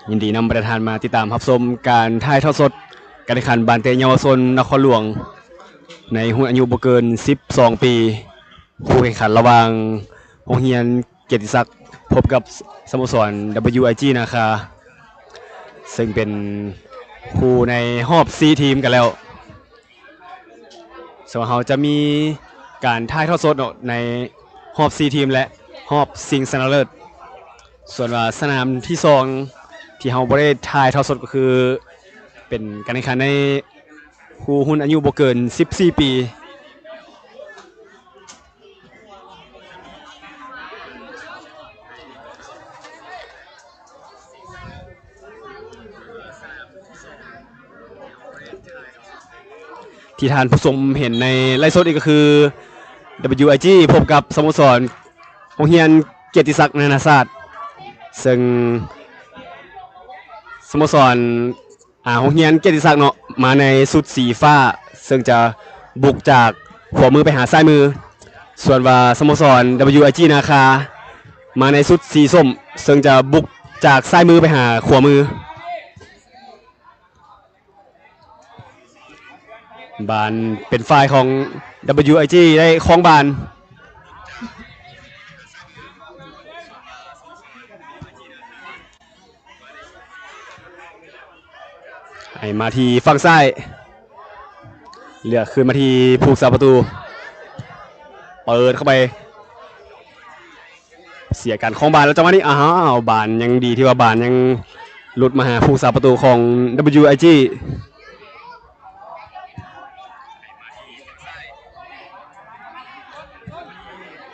ຍິນດີນຳບັນດາທ່ານມາຕິດຕາມຮັບຊົມການຖ່າຍທອດສົດການແຂ່ງຂັນບານເຕະເຍົາວະຊົນນະຄອນຫຼວງ ໃນຮຸ່ນອາຍຸບໍ່ເກີນສິບສອງປີ. ຜູ້ແຂ່ງຂັນລະຫວ່າງໂຮງຮຽນກຽດຕິສັກ ພົບກັບສະໂມສອນ WIG ນາຄາ ເຊິ່ງເປັນຄູ່ໃນຮອບສີ່ທີມກັນແລ້ວ. ສຳລັບເຮົາຈະມີການຖ່າຍທອດສົດເນາະ ໃນຮອບສີ່ທີມ ແລະ ຮອບຊິງຊະນະເລີດ. ສ່ວນວ່າສະໜາມທີສອງທີ່ເຮົາບໍ່ໄດ້ຖ່າຍທອດສົດ ກໍຄືເປັນການແຂ່ງຂັນໃນຄູ່ຮຸ່ນອາຍຸບໍ່ເກີນສິບສີ່ປີ. ທີ່ທ່ານຜູ້ຊົມເຫັນໃນໄລຟ໌ສົດນີ້ກໍຄື WIG ພົບກັບສະໂມສອນໂຮງຮຽນກຽດຕິສັກນານາຊາດ ເຊິ່ງສະໂມສອນ ອາ ໂຮງຮຽນກຽດຕິສັກເນາະ ມາໃນຊຸດສີຟ້າ ເຊິ່ງຈະບຸກຈາກຂວາມືໄປຫາຊ້າຍມື. ສ່ວນວ່າສະໂມສອນ WIG ນາຄາ ມາໃນຊຸດສີສົ້ມ ເຊິ່ງຈະບຸກຈາກຊ້າຍມືໄປຫາຂວາມື. ບານເປັນຝ່າຍຂອງ WIG ໄດ້ຄອງບານ. ໃຫ້ມາທີ່ຝັ່ງຊ້າຍ ເລືອກຄືນມາທີ່ຜູ້ຮັກສາປະຕູ ເປີດເຂົ້າໄປ ເສຍການຄອງບານແລ້ວ ຈັງຫວະນີ້ ອ້າວ ບານຍັງດີທີ່ວ່າບານຍັງຫຼຸດມາຫາຜູ້ຮັກສາປະຕູຂອງ WIG.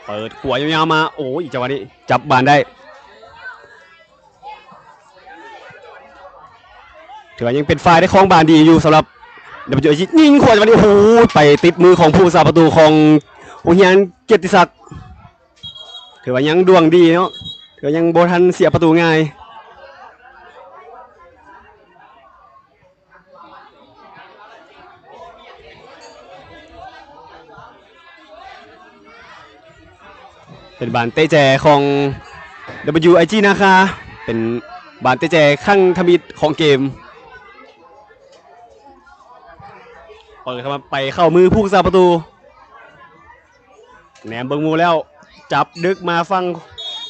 ເປີດກວາຍາວໆມາ ໂອ້ຍ ຈັງຫວະນີ້ຈັບບານໄດ້. ຖືວ່າຍັງເປັນຝ່າຍໄດ້ຄອງບານດີຢູ່ສຳລັບ WIG ຍິງຂວາຈັງຫວະນີ້ ໂອ້ໂຫ ໄປຕິດມືຂອງຜູ້ຮັກສາປະຕູຂອງໂຮງຮຽນກຽດຕິສັກ. ຖືວ່າຍັງດວງດີເນາະ ຖືວ່າຍັງບໍ່ທັນເສຍປະຕູງ່າຍ. ເປັນບານເຕະແຈຂອງ WIG ນາຄາ ເປັນບານເຕະແຈຄັ້ງທຳອິດຂອງເກມ. ເປີດເຂົ້າມາ ໄປເຂົ້າມືຜູ້ຮັກສາປະຕູ. ແນມເບິ່ງໝູ່ແລ້ວ ຈັບດຶກມາຝັ່ງ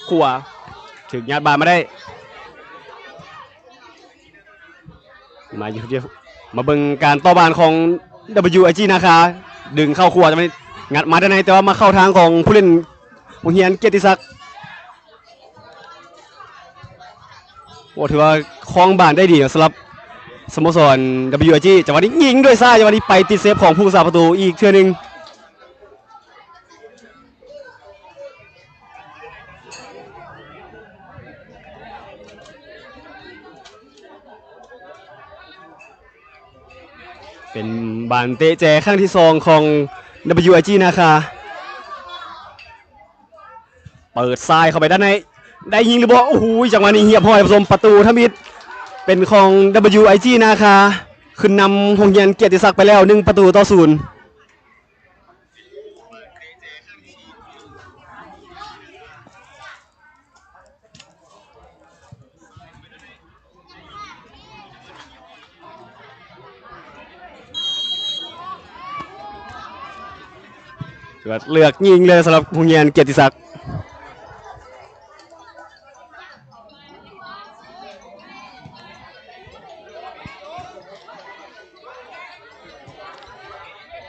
ຂວາ ຖືກຍາດບານມາໄດ້. ມາຢູ່ ມາເບິ່ງການຕໍ່ບານຂອງ WIG ນາຄາ ດຶງເຂົ້າຂວາ ແຕ່ວ່ານີ້ງັດມາດ້ານໃນ ແຕ່ວ່າມາເຂົ້າທາງຂອງຜູ້ຫຼິ້ນໂຮງຮຽນກຽດຕິສັກ. ໂອ້ ຖືວ່າຄອງບານໄດ້ດີເນາະ ສຳລັບສະໂມສອນ WIG. ຈັງຫວະນີ້ຍິງດ້ວຍຊ້າຍ ຈັງຫວະນີ້ໄປຕິດເຊຟຂອງຜູ້ຮັກສາປະຕູອີກເທື່ອໜຶ່ງ. ເປັນບານເຕະແຈຄັ້ງທີສອງຂອງ WIG ນາຄາ. ເປີດຊ້າຍເຂົ້າໄປດ້ານໃນ ໄດ້ຍິງຫຼືບໍ່? ໂອ້ໂຫ ຈັງຫວະນີ້ຮຽບຮ້ອຍທ່ານຜູ້ຊົມ ປະຕູທຳອິດເປັນຂອງ WIG ນາຄາ ຂຶ້ນນຳໂຮງຮຽນກຽດຕິສັກໄປແລ້ວ ໜຶ່ງປະຕູຕໍ່ສູນ. ເລືອກຍິງເລີຍສຳລັບໂຮງຮຽນກຽດຕິສັກ.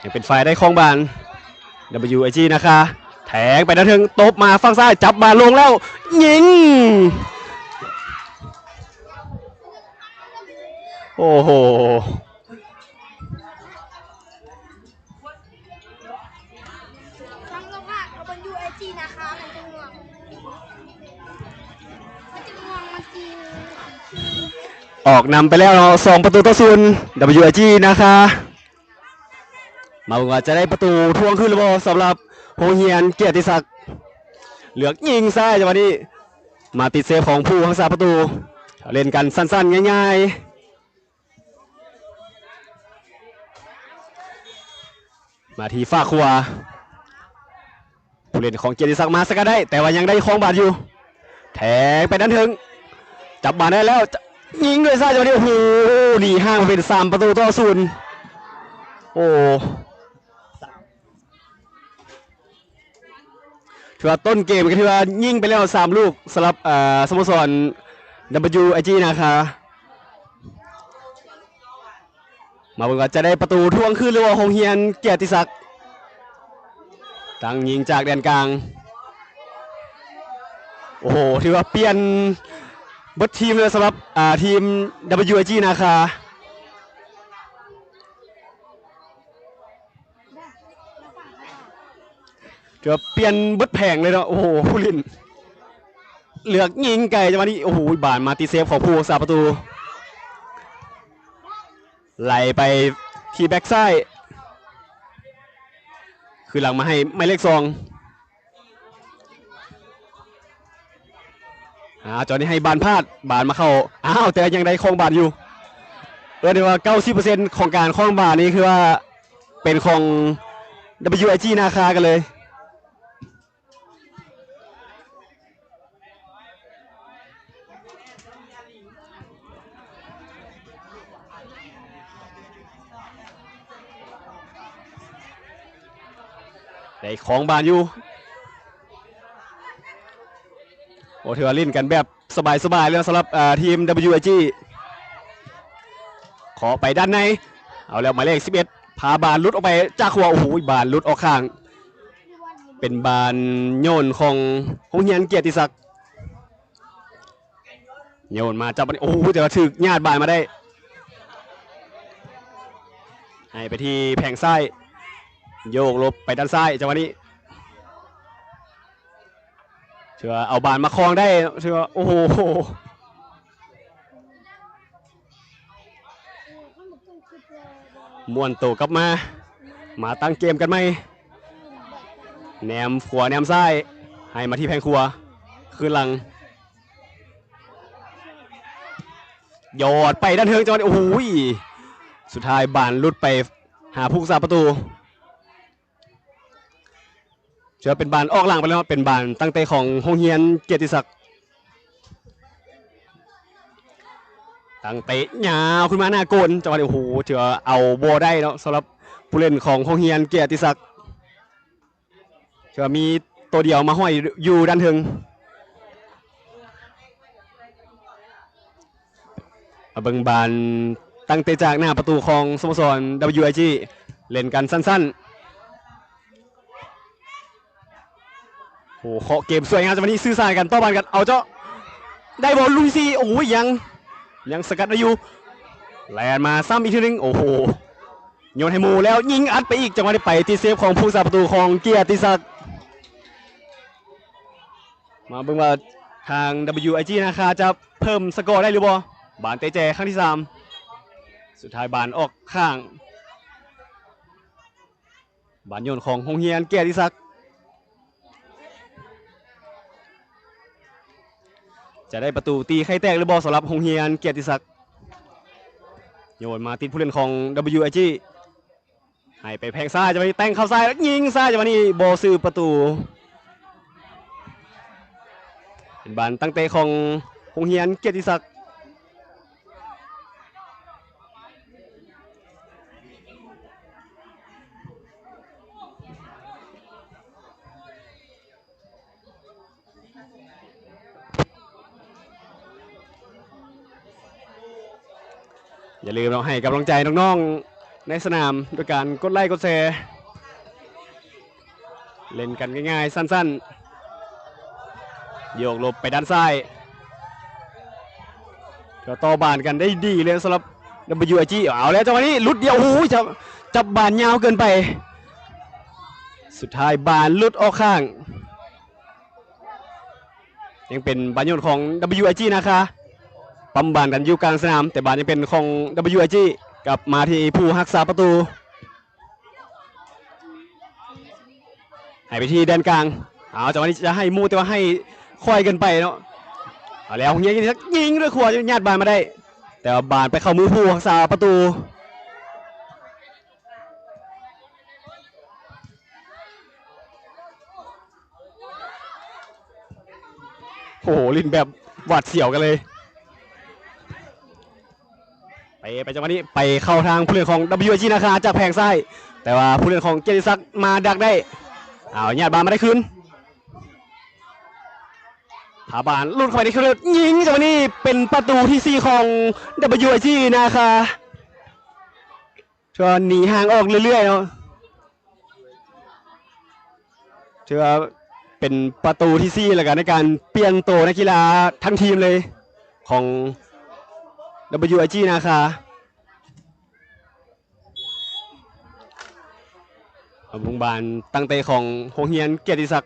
ຍັງເປັນຝ່າຍໄດ້ຄອງບານ WIG ນາຄາ ແທງໄປດ້ານເທິງ ຕົບມາຝັ່ງຊ້າຍ ຈັບບານລົງແລ້ວຍິງ. ໂອ້ໂຫ ທັງໂລງງານເຂົາເບິ່ງຢູ່ໄອຈີນາຄາ ມັນຈະງ່ວງ ມັນຈະງ່ວງ ມັນຊິ ອອກນຳໄປແລ້ວເນາະ ສອງປະຕູຕໍ່ສູນ WIG ນາຄາ. ມາເບິ່ງວ່າຈະໄດ້ປະຕູທວງຄືນຫຼືບໍ່ ສຳລັບໂຮງຮຽນກຽດຕິສັກ. ເລືອກຍິງຊ້າຍ ຈັງຫວະນີ້ ມາຕິດເຊຟຂອງຜູ້ຮັກສາປະຕູ ເລ່ນກັນສັ້ນໆ ງ່າຍໆ. ມາທີ່ຟາກຂວາ ຜູ້ຫຼິ້ນຂອງກຽດຕິສັກມາສະກັດໄດ້ ແຕ່ວ່າຍັງໄດ້ຄອງບານຢູ່ ແທງໄປດ້ານເທິງ ຈັບບານໄດ້ແລ້ວ ຍິງດ້ວຍຊ້າຍ ຈັງຫວະນີ້ ໂອ້ໂຫ ໜີຫ່າງໄປເປັນສາມປະຕູຕໍ່ສູນ. ໂອ້ ຖືວ່າຕົ້ນເກມກໍຖືວ່າຍິງໄປແລ້ວສາມລູກ ສຳລັບ ເອີ ສະໂມສອນ WIG ນາຄາ. ມາເບິ່ງວ່າຈະໄດ້ປະຕູທວງຄືນ ຫຼືວ່າໂຮງຮຽນກຽດຕິສັກ ຕັ້ງຍິງຈາກແດນກາງ. ໂອ້ໂຫ ຖືວ່າປ່ຽນເບິດທີມເລີຍສຳລັບ ອ່າ ທີມ WIG ນາຄາ. ຖືວ່າປ່ຽນເບິດແຜງເລີຍເນາະ. ໂອ້ໂຫ ຜູ້ຫຼິ້ນເລືອກຍິງໄກ ຈັງຫວະນີ້ ໂອ້ໂຫ ບານມາຕິດເຊບຂອງຜູ້ຮັກສາປະຕູ ໄຫຼໄປທີ່ແບັກຊ້າຍ ຄືນຫຼັງມາໃຫ້ໝາຍເລກສອງ. ອ່າ ຈອນນີ້ໃຫ້ບານພາດ ບານມາເຂົ້າ ອ້າວ ແຕ່ຍັງໄດ້ຄອງບານຢູ່. ເອີ້ນໄດ້ວ່າເກົ້າສິບເປີເຊັນຂອງການຄອງບານນີ້ ຄືວ່າເປັນຂອງ WIG ນາຄາກັນເລີຍ. ໄດ້ຄອງບານຢູ່. ໂອ້ ຖືວ່າຫຼິ້ນກັນແບບສະບາຍໆເລີຍສຳລັບ ເອີ ທີມ WIG. ເຄາະໄປດ້ານໃນ ເອົາແລ້ວ ໝາຍເລກສິບເອັດ ພາບານຫຼຸດອອກໄປຈາກຂົວ. ໂອ້ໂຫ ບານຫຼຸດອອກຂ້າງ ເປັນບານໂຍນຂອງໂຮງຮຽນກຽດຕິສັກ. ໂຍນມາຈັບ ໂອ້ໂຫ ແຕ່ວ່າຖືກຍາດບານມາໄດ້ ໃຫ້ໄປທີ່ແຜງຊ້າຍ ໂຍກຫຼົບໄປດ້ານຊ້າຍ ຈັງຫວະນີ້ ຖືວ່າເອົາບານມາຄອງໄດ້ ຖືວ່າ ໂອ້ໂຫ ມ້ວນໂຕກັບມາ ມາຕັ້ງເກມກັນໃໝ່ ແນມຂວາແນມຊ້າຍ ໃຫ້ມາທີ່ແຜງຂວາ ຄືນຫຼັງ ຢອດໄປດ້ານເທິງ ຈັງຫວະນີ້ ໂອ້ໂຫ ສຸດທ້າຍບານຫຼຸດໄປຫາຜູ້ຮັກສາປະຕູ. ຖືວ່າເປັນບານອອກຫຼັງໄປແລ້ວ ເປັນບານຕັ້ງເຕະຂອງໂຮງຮຽນກຽດຕິສັກ ຕັ້ງເຕະຍາວຂຶ້ນມາໜ້າໂກນ ຈັງຫວະນີ້ ໂອ້ໂຫ ຖືວ່າເອົາບໍ່ໄດ້ເນາະ ສຳລັບຜູ້ຫຼິ້ນຂອງໂຮງຮຽນກຽດຕິສັກ ຖືວ່າມີໂຕດຽວມາຫ້ອຍຢູ່ດ້ານເທິງ. ມາເບິ່ງບານຕັ້ງເຕະຈາກໜ້າປະຕູຂອງສະໂມສອນ WIG ເຫຼັ້ນກັນສັ້ນໆ ໂອ້ ເຄາະເກມສວຍງາມ ຈັງຫວະນີ້ສື່ສານກັນ ຕໍ່ບານກັນ ເອົາເຈາະ ໄດ້ບໍ່ ລຸຍຊີ ໂອ້ຍ ຍັງ ຍັງສະກັດໄດ້ຢູ່ ແລ່ນມາຊ້ຳອີກເທື່ອໜຶ່ງ ໂອ້ໂຫ ໂຍນໃຫ້ໝູ່ແລ້ວຍິງອັດໄປອີກ ຈັງຫວະນີ້ໄປຕິດເຊບຂອງຜູ້ຮັກສາປະຕູຂອງກຽດຕິສັກ. ມາເບິ່ງວ່າທາງ WIG ນາຄາຈະເພີ່ມສະກໍໄດ້ຫຼືບໍ່? ບານເຕະແຈຄັ້ງທີສາມ ສຸດທ້າຍບານອອກຂ້າງ ບານໂຍນຂອງໂຮງຮຽນກຽດຕິສັກ ຈະໄດ້ປະຕູຕີໄຂ່ແຕກຫຼືບໍ່ ສຳລັບໂຮງຮຽນກຽດຕິສັກ ໂຍນມາຕິດຜູ້ຫຼິ້ນຂອງ WIG ໃຫ້ໄປແພງຊ້າຍ ຈັງຫວະນີ້ແຕ່ງເຂົ້າຊ້າຍແລ້ວຍິງຊ້າຍ ຈັງຫວະນີ້ບໍ່ຊື່ປະຕູ ເປັນບານຕັ້ງເຕະຂອງໂຮງຮຽນກຽດຕິສັກ. ຢ່າລືມເນາະ ໃຫ້ກຳລັງໃຈນ້ອງໆໃນສະໜາມ ໂດຍການກົດໄລກົດແຊ ເຫຼັ້ນກັນງ່າຍໆ ສັ້ນໆ ໂຍກຫຼົບໄປດ້ານຊ້າຍ ກໍຕໍ່ບານກັນໄດ້ດີເລີຍສຳລັບ WIG ເອົາແລ້ວ ຈັງຫວະນີ້ຫຼຸດດຽວ ໂອ້ໂຫ ຈັບ ຈັບບານຍາວເກີນໄປ ສຸດທ້າຍບານຫຼຸດອອກຂ້າງ. ຍັງເປັນບານໂຍນຂອງ WIG ນາຄາ ປ້ຳບານກັນຢູ່ກາງສະໜາມ ແຕ່ບານຍັງເປັນຂອງ WIG ກັບມາທີ່ຜູ້ຮັກສາປະຕູ ໃຫ້ໄປທີ່ແດນກາງ ເອົາ ຈັງຫວະນີ້ຈະໃຫ້ໝູ່ ແຕ່ວ່າໃຫ້ຄ່ອຍເກີນໄປເນາະ ເອົາແລ້ວ ຍິງ ຍິງດ້ວຍຂວາ ຍາດບານມາໄດ້ ແຕ່ວ່າບານໄປເຂົ້າມືຜູ້ຮັກສາປະຕູ. ໂອ້ໂຫ ຫຼິ້ນແບບຫວາດສຽວກັນເລີຍ ໄປ ໄປຈັງຫວະນີ້ ໄປເຂົ້າທາງຜູ້ຫຼິ້ນຂອງ WIG ນາຄາ ຈາກແຜງຊ້າຍ ແຕ່ວ່າຜູ້ຫຼິ້ນຂອງກຽດຕິສັກມາດັກໄດ້. ເອົາ ຍາດບານມາໄດ້ຄືນ. ພາບານຫຼຸດເຂົ້າໄປໃນເຂດ ຍິງ ຈັງຫວະນີ້ເປັນປະຕູທີສີ່ຂອງ WIG ນາຄາ. ຖືວ່າໜີຫ່າງອອກເລື້ອຍໆເນາະ. ຖືວ່າເປັນປະຕູທີສີ່ ແລ້ວກໍໃນການປ່ຽນໂຕນັກກິລາທັງທີມເລີຍຂອງ WIG ນາຄາ. ເອົາ ເບິ່ງບານຕັ້ງເຕະຂອງໂຮງຮຽນກຽດຕິສັກ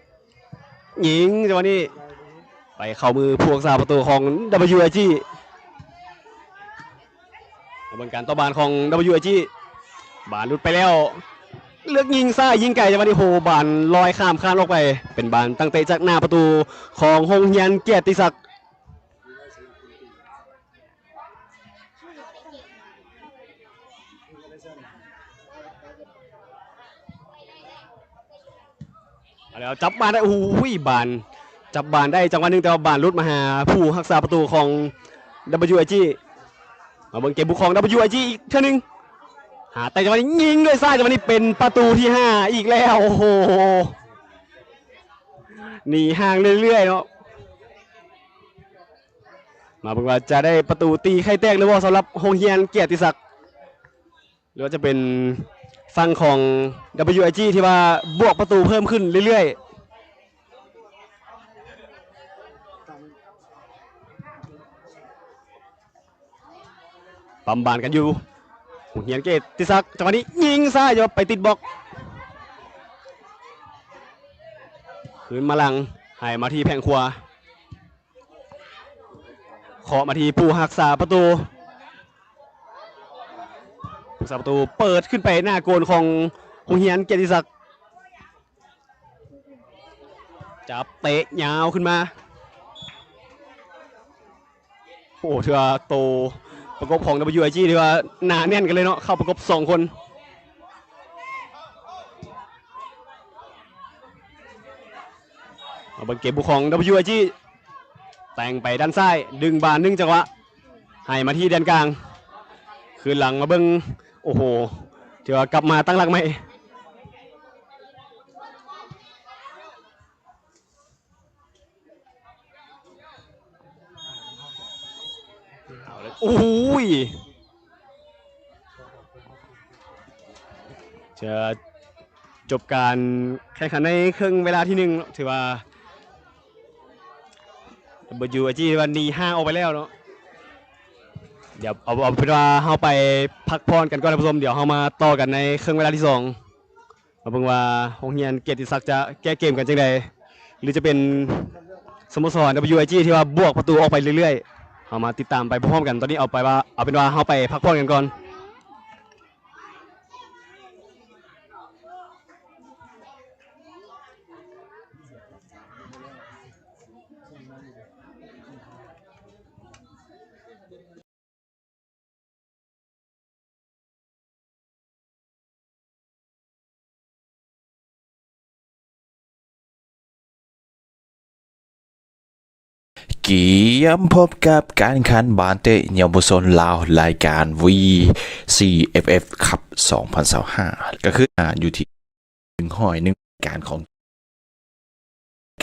ຍິງ ຈັງຫວະນີ້ໄປເຂົ້າມືຜູ້ຮັກສາປະຕູຂອງ WIG. ເບິ່ງການຕໍ່ບານຂອງ WIG ບານຫຼຸດໄປແລ້ວ ເລືອກຍິງຊ້າຍຍິງໄກ ຈັງຫວະນີ້ ໂຫ ບານລອຍຂ້າມຄານອອກໄປ ເປັນບານຕັ້ງເຕະຈາກໜ້າປະຕູຂອງໂຮງຮຽນກຽດຕິສັກ. ເອົາແລ້ວ ຈັບບານໄດ້ ໂອ້ໂຫ ບານ ຈັບບານໄດ້ຈັງຫວະໜຶ່ງ ແຕ່ວ່າບານຫຼຸດມາຫາຜູ້ຮັກສາປະຕູຂອງ WIG. ມາເບິ່ງເກມບຸກຂອງ WIG ອີກເທື່ອໜຶ່ງ ຫາແຕ່ຈັງຫວະນີ້ຍິງດ້ວຍຊ້າຍ ຈັງຫວະນີ້ເປັນປະຕູທີຫ້າອີກແລ້ວ. ໂອ້ໂຫ ໜີຫ່າງເລື້ອຍໆເນາະ. ມາເບິ່ງວ່າຈະໄດ້ປະຕູຕີໄຂ່ແຕກຫຼືບໍ່ ສຳລັບໂຮງຮຽນກຽດຕິສັກ ຫຼືວ່າຈະເປັນຝັ່ງຂອງ WIG ທີ່ວ່າບວກປະຕູເພີ່ມຂຶ້ນເລື້ອຍໆ. ປ້ຳບານກັນຢູ່ ໂຮງຮຽນກຽດຕິສັກ ຈັງຫວະນີ້ຍິງຊ້າຍ ແຕ່ວ່າໄປຕິດບລັອກ ຄືນມາຫຼັງ ໃຫ້ມາທີ່ແຜງຂວາ ເຄາະມາທີ່ຜູ້ຮັກສາປະຕູ ຜູ້ຮັກສາປະຕູເປີດຂຶ້ນໄປໜ້າໂກນຂອງໂຮງຮຽນກຽດຕິສັກ. ຈັບເຕະຍາວຂຶ້ນມາ ໂອ້ ຖືວ່າໂຕປະກົບຂອງ WIG ຖືວ່າໜາແໜ້ນກັນເລີຍເນາະ ເຂົ້າປະກົບສອງຄົນ. ມາເບິ່ງເກມບຸກຂອງ WIG ແຕ່ງໄປດ້ານຊ້າຍ ດຶງບານໜຶ່ງຈັງຫວະ ໃຫ້ມາທີ່ແດນກາງ ຄືນຫຼັງມາເບິ່ງ ໂອ້ໂຫ ຖືວ່າກັບມາຕັ້ງຫຼັກໃໝ່. ເອົາເລີຍ ໂອ້ຍ ຈະຈົບການແຂ່ງຂັນໃນເຄິ່ງເວລາທີໜຶ່ງເນາະ ຖືວ່າ WIG ຖືວ່າໜີຫ່າງອອກໄປແລ້ວເນາະ. ດຽວເອົາ ເອົາເປັນວ່າເຮົາໄປພັກຜ່ອນກັນກ່ອນທ່ານຜູ້ຊົມ ດຽວເຮົາມາຕໍ່ກັນໃນເຄິ່ງເວລາທີສອງ. ມາເບິ່ງວ່າໂຮງຮຽນກຽດຕິສັກຈະແກ້ເກມກັນຈັ່ງໃດ ຫຼືຈະເປັນສະໂມສອນ WIG ທີ່ວ່າບວກປະຕູອອກໄປເລື້ອຍໆ. ເຮົາມາຕິດຕາມໄປພ້ອມໆກັນ. ຕອນນີ້ເອົາໄປວ່າ ເອົາເປັນວ່າເຮົາໄປພັກຜ່ອນກັນກ່ອນ. ກຽມພົບກັບການແຂ່ງຂັນບານເຕະເຍົາວະຊົນລາວ ລາຍການ VCFF Cup ສອງພັນຊາວຫ້າ ກໍຄື ອາ ຢູ່ທີ່ ໜຶ່ງຮ້ອຍໜຶ່ງ ການຂອງ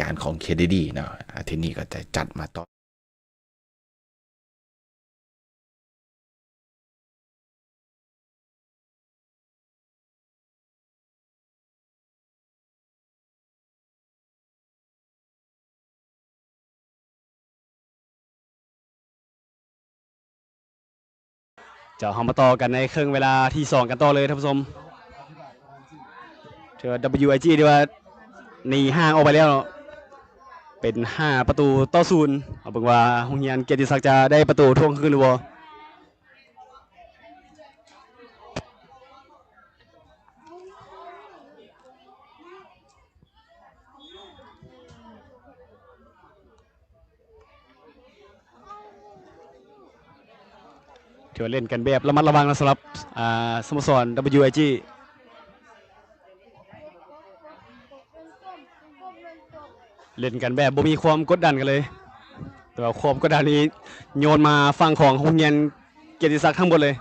ການຂອງ KDD ເນາະ ອາ ທີ່ນີ້ກໍຈະຈັດມາຕໍ່. ເຈົ້າ ເຮົາມາຕໍ່ກັນໃນເຄິ່ງເວລາທີສອງກັນຕໍ່ເລີຍທ່ານຜູ້ຊົມ. ຖືວ່າ WIG ທີ່ວ່າໜີຫ່າງອອກໄປແລ້ວເນາະ ເປັນຫ້າປະຕູຕໍ່ສູນ. ເອົາເບິ່ງວ່າໂຮງຮຽນກຽດຕິສັກຈະໄດ້ປະຕູທວງຄືນຫຼືບໍ່. ຖືວ່າເລ່ນກັນແບບລະມັດລະວັງນະ ສຳລັບ ອ່າ ສະໂມສອນ WIG ເລ່ນກັນແບບບໍ່ມີຄວາມກົດດັນກັນເລີຍ ແຕ່ວ່າຄວາມກົດດັນນີ້ໂຍນມາຝັ່ງຂອງໂຮງຮຽນ ກຽດຕິສັກທັງໝົດເລີຍ.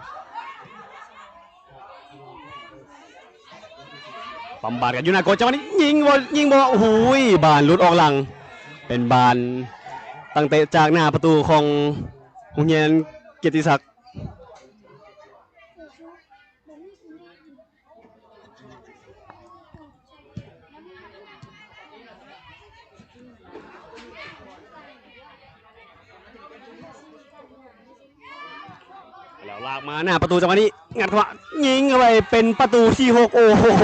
ປ້ຳບານກັນຢູ່ໜ້າໂກ ຈັງຫວະນີ້ຍິງບໍ່ ຍິງບໍ່ ໂອ້ໂຫ ບານຫຼຸດອອກຫຼັງ. ເປັນບານຕັ້ງເຕະຈາກໜ້າປະຕູຂອງໂຮງຮຽນກຽດຕິສັກ. ແລ້ວລາກມາໜ້າປະຕູ ຈັງຫວະນີ້ງັດເຂົ້າມາ ຍິງເຂົ້າໄປເປັນປະຕູທີຫົກ. ໂອ້ໂຫ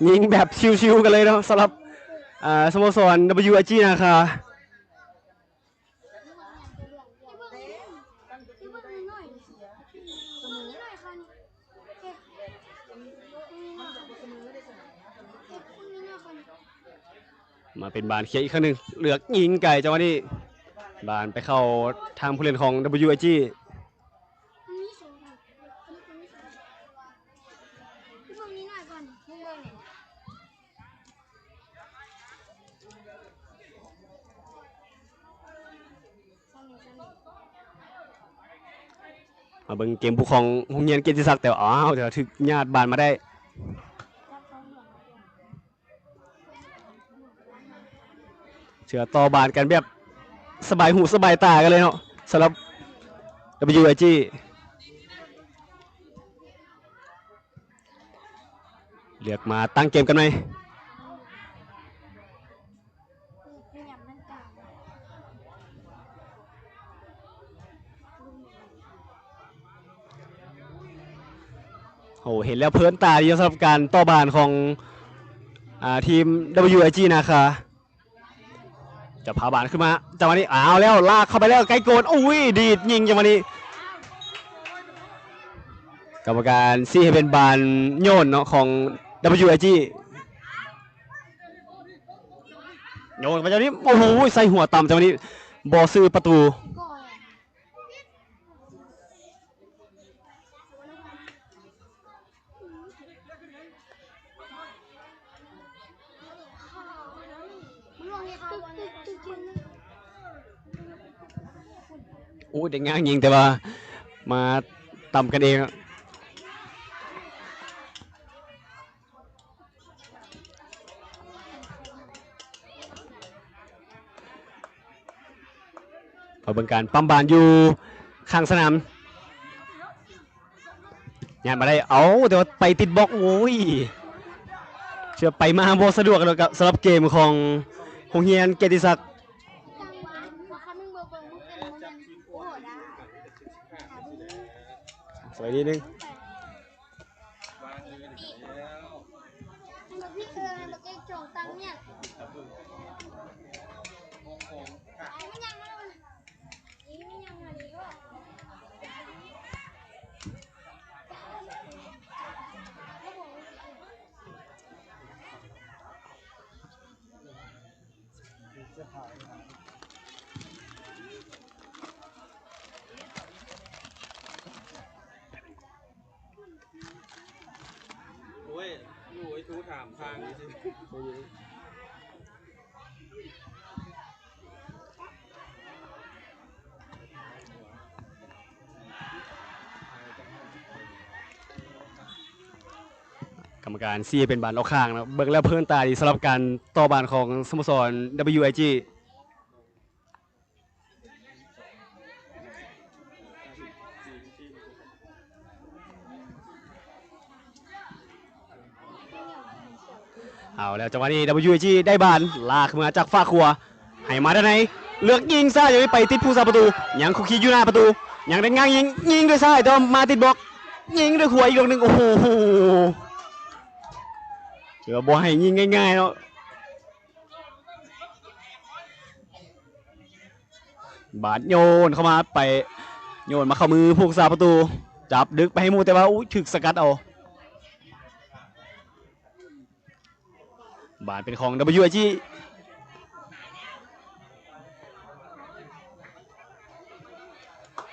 ຍິງແບບຊິວໆກັນເລີຍເນາະ ສຳລັບ ອ່າ ສະໂມສອນ WIG ນາຄາ. ມາເປັນບານເຄຍອີກຄັ້ງໜຶ່ງ ເລືອກຍິງໄກ ຈັງຫວະນີ້ບານໄປເຂົ້າທາງຜູ້ຫຼິ້ນຂອງ WIG. ມາເບິ່ງເກມບຸກຂອງໂຮງຮຽນກຽດຕິສັກ ແຕ່ວ່າ ອ້າວ ແຕ່ວ່າຖືກຍາດບານມາໄດ້. ເທື່ອຕໍ່ບານກັນແບບສະບາຍຫູສະບາຍຕາກັນເລີຍເນາະ ສຳລັບ WIG. ເລືອກມາຕັ້ງເກມກັນໃໝ່. ໂອ້ ເຫັນແລ້ວເພີນຕາດີສຳລັບການຕໍ່ບານຂອງ ອ່າ ທີມ WIG ນາຄາ. ຈະພາບານຂຶ້ນມາ ຈັງຫວະນີ້ ເອົາແລ້ວ ລາກເຂົ້າໄປແລ້ວ ໃກ້ໂກນ ໂອ້ຍ ດີດຍິງ ຈັງຫວະນີ້ ກຳມະການຊີ້ໃຫ້ເປັນບານໂຍນເນາະ ຂອງ WIG. ໂຍນໄປ ຈັງຫວະນີ້ ໂອ້ໂຫ ໃສ່ຫົວຕ່ຳ ຈັງຫວະນີ້ບໍ່ຊື່ປະຕູ. ໂອ້ ໄດ້ງາງຍິງ ແຕ່ວ່າມາຕຳກັນເອງ. ມາເບິ່ງການປ້ຳບານຢູ່ຂ້າງສະໜາມ ຍາດມາໄດ້ ເອົາ ແຕ່ວ່າໄປຕິດບລັອກ ໂອ້ຍ ເຊື່ອໄປມາບໍ່ສະດວກ ສຳລັບເກມຂອງໂຮງຮຽນກຽດຕິສັກ. ສະບາຍດີໜຶ່ງ. ໂອ້ຍ ໜູໄອ້ທູຖາມທາງ. ກຳມະການຊີ້ເປັນບານອອກຂ້າງເນາະ ເບິ່ງແລ້ວເພີນຕາດີສຳລັບການຕໍ່ບານຂອງສະໂມສອນ WIG. ເອົາແລ້ວ ຈັງຫວະນີ້ WIG ໄດ້ບານ ລາກມາຈາກຟາກຂວາ ໃຫ້ມາດ້ານໃນ ເລືອກຍິງຊ້າຍ ຍັງໄປຕິດຜູ້ສາປະຕູ ຍັງຄຸກຄີຢູ່ໜ້າປະຕູ ຍັງໄດ້ງາງຍິງ ຍິງດ້ວຍຊ້າຍ ແຕ່ວ່າມາຕິດບລັອກ ຍິງດ້ວຍຂວາອີກດອກໜຶ່ງ. ໂອ້ໂຫ ຖືວ່າບໍ່ໃຫ້ຍິງງ່າຍໆເນາະ. ບາດໂຍນເຂົ້າມາ ໄປໂຍນມາເຂົ້າມືຜູ້ຮັກສາປະຕູ ຈັບດຶກໄປໃຫ້ໝູ່ ແຕ່ວ່າ ອຸ້ຍ ຖືກສະກັດເອົາ. ບາດເປັນຂອງ WIG.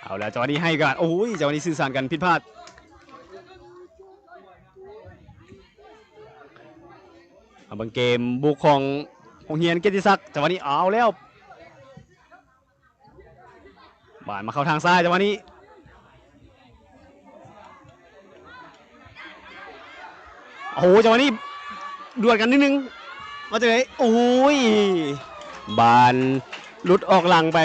ເອົາແລ້ວ ຈັງຫວະນີ້ໃຫ້ການ ໂອ້ຍ ຈັງຫວະນີ້ສື່ສານກັນຜິດພາດ. ມາເບິ່ງເກມບຸກຂອງໂຮງຮຽນກຽດຕິສັກ ຈັງຫວະນີ້ເອົາແລ້ວ ບານມາເຂົ້າທາງຊ້າຍ ຈັງຫວະນີ້ ໂອ້ໂຫ ຈັງຫວະນີ້ດວນກັນນິດໜຶ່ງ ມາຈັ່ງໃດ ໂອ້ຍ ບານຫຼຸດອອກຫຼັງໄປ.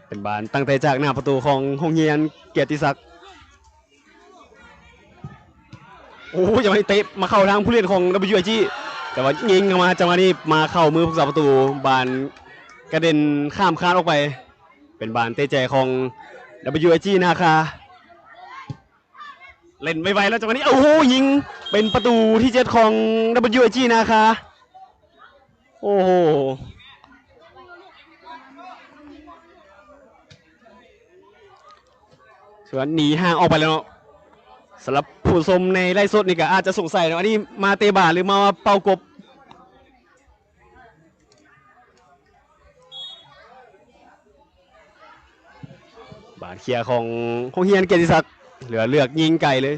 ເປັນບານຕັ້ງແຕ່ຈາກໜ້າປະຕູຂອງໂຮງຮຽນກຽດຕິສັກ. ໂອ້ຍ ຈັງຫວະນີ້ເຕະມາເຂົ້າທາງຜູ້ຫຼິ້ນຂອງ WIG ແຕ່ວ່າຍິງເຂົ້າມາ ຈັງຫວະນີ້ມາເຂົ້າມືຜູ້ຮັກສາປະຕູ ບານກະເດັນຂ້າມຄານອອກໄປ. ເປັນບານເຕະໄຈຂອງ WIG ນາຄາ. ເຫຼັ້ນໄວໆ ແລ້ວຈັງຫວະນີ້ ໂອ້ໂຫ ຍິງເປັນປະຕູທີເຈັດຂອງ WIG ນາຄາ. ໂອ້ໂຫ ຖືວ່າໜີຫ່າງອອກໄປແລ້ວເນາະ. ສຳລັບຜູ້ຊົມໃນໄລຟ໌ສົດນີ້ກໍອາດຈະສົງໄສເນາະ ອັນນີ້ມາເຕະບານ ຫຼືມາເປົ່າກົບ? ບານເຄຍຂອງໂຮງຮຽນກຽດຕິສັກ ເຫຼືອເລືອກຍິງໄກເລີຍ.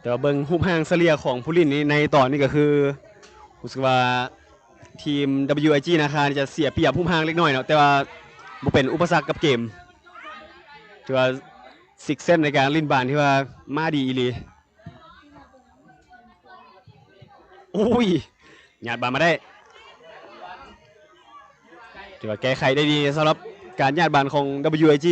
ແຕ່ວ່າເບິ່ງຮູບຮ່າງສະເລ່ຍຂອງຜູ້ຫຼິ້ນນີ້ ໃນຕອນນີ້ກໍຄື ຮູ້ສຶກວ່າທີມ WIG ນາຄານີ້ຈະເສຍປຽບຮູບຮ່າງເລັກນ້ອຍເນາະ ແຕ່ວ່າບໍ່ເປັນອຸປະສັກກັບເກມ. ຖືວ່າຊິກເຊັນໃນການຫຼິ້ນບານທີ່ວ່າມາດີອີ່ຫຼີ. ໂອ້ຍ ຍາດບານມາໄດ້ ຖືວ່າແກ້ໄຂໄດ້ດີສຳລັບການຍາດບານຂອງ WIG.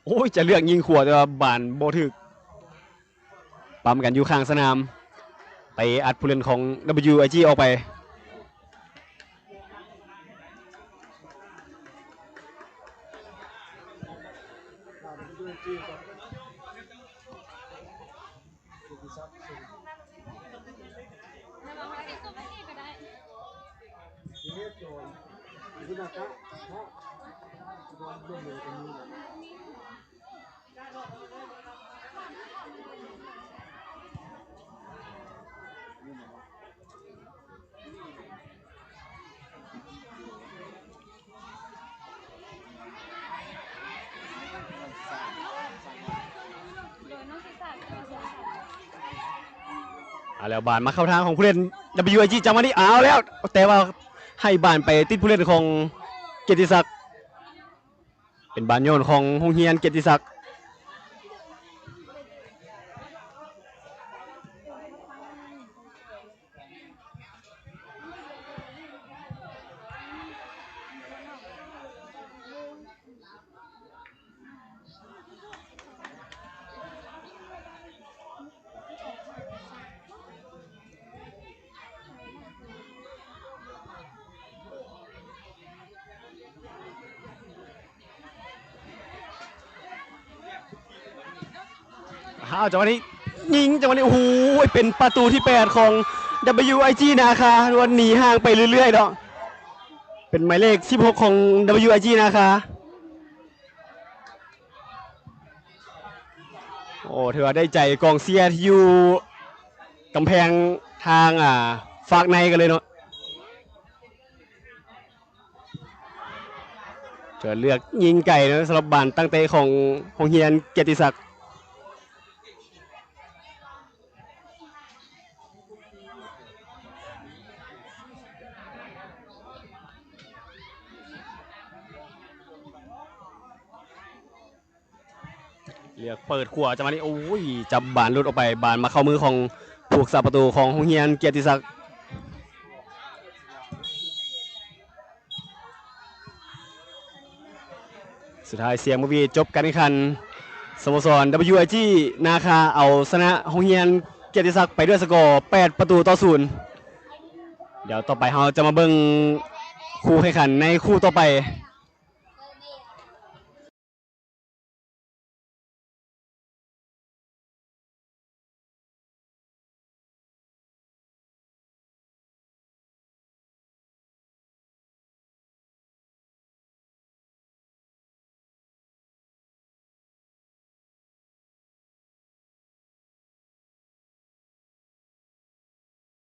ໂອ້ຍ ຈະເລືອກຍິງຂວາ ແຕ່ວ່າບານບໍ່ຖືກ. ປ້ຳກັນຢູ່ຂ້າງສະໜາມ ເຕະອັດຜູ້ຫຼິ້ນຂອງ WIG ອອກໄປ. ເອົາແລ້ວ ບານມາເຂົ້າທາງຂອງຜູ້ຫຼິ້ນ WIG ຈັງຫວະນີ້ ເອົາແລ້ວ ແຕ່ວ່າໃຫ້ບານໄປຕິດຜູ້ຫຼິ້ນຂອງກຽດຕິສັກ. ເປັນບານໂຍນຂອງໂຮງຮຽນກຽດຕິສັກ. ອ້າວ ຈັງຫວະນີ້ຍິງ ຈັງຫວະນີ້ ໂອ້ໂຫ ເປັນປະຕູທີແປດຂອງ WIG ນາຄາ ຫຼືວ່າໜີຫ່າງໄປເລື້ອຍໆເນາະ. ເປັນໝາຍເລກສິບຫົກຂອງ WIG ນາຄາ. ໂອ້ ຖືວ່າໄດ້ໃຈກອງເຊຍທີ່ຢູ່ກຳແພງທາງ ອ່າ ຟາກໃນກັນເລີຍເນາະ. ເພື່ອເລືອກຍິງໄກເນາະ ສຳລັບບານຕັ້ງເຕະຂອງໂຮງຮຽນກຽດຕິສັກ. ເລືອກເປີດຂວາ ຈັງຫວະນີ້ ໂອ້ຍ ຈັບບານຫຼຸດອອກໄປ ບານມາເຂົ້າມືຂອງຜູ້ຮັກສາປະຕູຂອງໂຮງຮຽນກຽດຕິສັກ. ສຸດທ້າຍສຽງໝູກຫວີດຈົບການແຂ່ງຂັນ ສະໂມສອນ WIG ນາຄາ ເອົາຊະນະໂຮງຮຽນກຽດຕິສັກໄປດ້ວຍສະກໍ ແປດປະຕູຕໍ່ສູນ. ດຽວຕໍ່ໄປເຮົາຈະມາເບິ່ງຄູ່ແຂ່ງຂັນໃນຄູ່ຕໍ່ໄປ.